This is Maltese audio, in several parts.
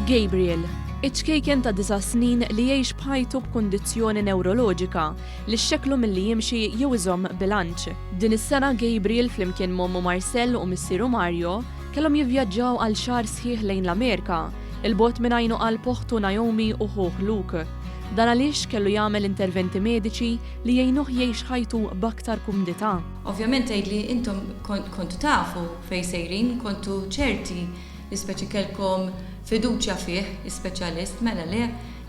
Gabriel, iċ-ċkejken ta' disa' snin li jgħix b'ħajtu b'kundizzjoni newroloġika li xxekklu milli jimxi jew iżomm bilanċ. Din is-sena Gabriel flimkien m'ommu Marcelle u missieru Mario kellhom jivvjaġġaw għal xahar sħiħ lejn l-Amerika, 'il bogħod minn għajnu qalb oħtu Naomi u ħuh Luke. Dan għaliex kellu jagħmel interventi mediċi li jgħinuh jgħix ħajtu b'aktar kumdità. Ovvjament tgħidli intom kontu tafu fejn sejrin, kontu ċerti li speċi kellkom fiduċja fih is-speċjalist, mela le,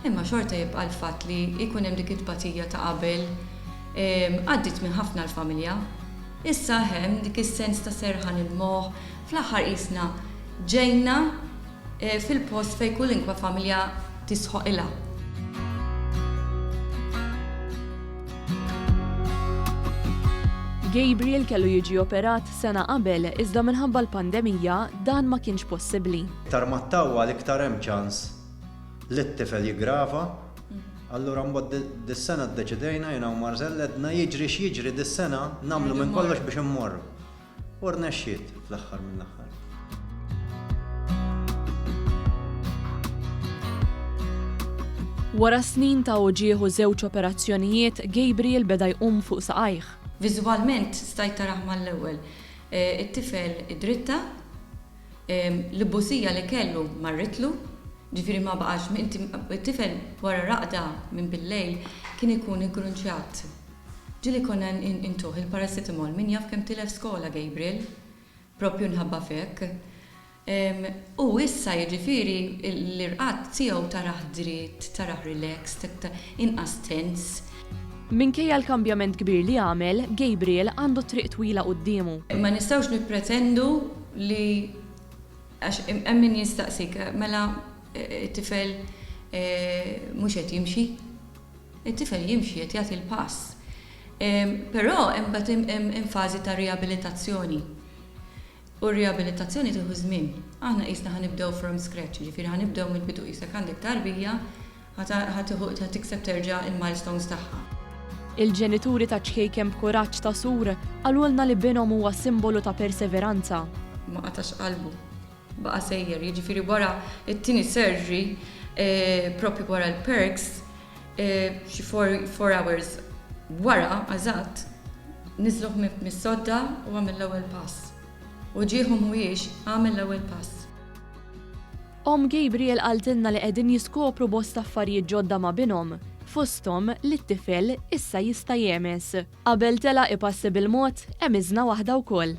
imma xorta jibqa' l-fatt li jkun hemm dik it-tbatija ta' qabel għaddiet minn ħafna l-familja. Issa hemm dik is-sens ta' serħan il-moħħ, fl-aħħar qisna ġejna fil-post fejn kulinkwa familja tisħoqilha. Gabriel kellu jiġi operat sena qabel iżda minħabba l-pandemija dan ma kienx possibbli. Iktar ma ttawwal iktar hemm ċans li t-tifel jiggrava. Allura mbagħad dis-sena ddeċidejna jiena u Marcel għedna jiġri x'jiġri dis-sena nagħmlu minn kollox biex immorru. U rnexxiet fl-aħħar mill-aħħar. Wara snin ta' uġigħ u żewġ operazzjonijiet, Gabriel beda jqum fuq saqajh. Viżwalment stajt tarah mal-ewwel. It-tifel id-dritta, l-ibbusija li kellu marritlu, ġifieri ma baqax, it-tifel wara raqda minn bil-lejl kien ikun iggrunċjat. Ġieli konna intuh il-paracetamol, min jaf kemm tilef skola Gabriel, propju nħabba f'hekk. U issa jiġifieri l-irqad tiegħu tarah dritt, tarah relaxed, aktar inqas tense. Minkejja l-kambjament kbir li għamel, Gabriel għandu triq twila quddiemu. Ma nistgħux nippretendu li għax hemm min jistaqsik, mela t-tifel mhux qed jimxi? It-tifel jimxi, qed jagħti l-pass. Però imbagħad hemm fażi ta' riabilitazzjoni. U r-riabilitazzjoni tieħu żmien. Aħna qisna ħa nibdew from scratch, jiġifieri ħa nibdew mill-bidu qisek għandek tarbija ħa tikseb terġa' l-milestones tagħha. Il-ġenituri taċ-ċkejken b'kuraġġ ta' sur qalulna li binhom huwa simbolu ta' perseveranza. Ma qatax qalbu. Baqa' sejjer, jiġifieri wara t-tieni surgery, propju wara l-perks, xi four hours wara eżatt, niżluh mis-sodda u għamel l-ewwel pass. Uġigħu mhuwiex, għamel l-ewwel pass. Omm Gabriel qaltilna li qegħdin jiskopru bosta affarijiet ġodda ma' binhom, fosthom li t-tifel issa jista' jehmes. Qabel telaq ipassi bil-mod, hemiżna waħda wkoll.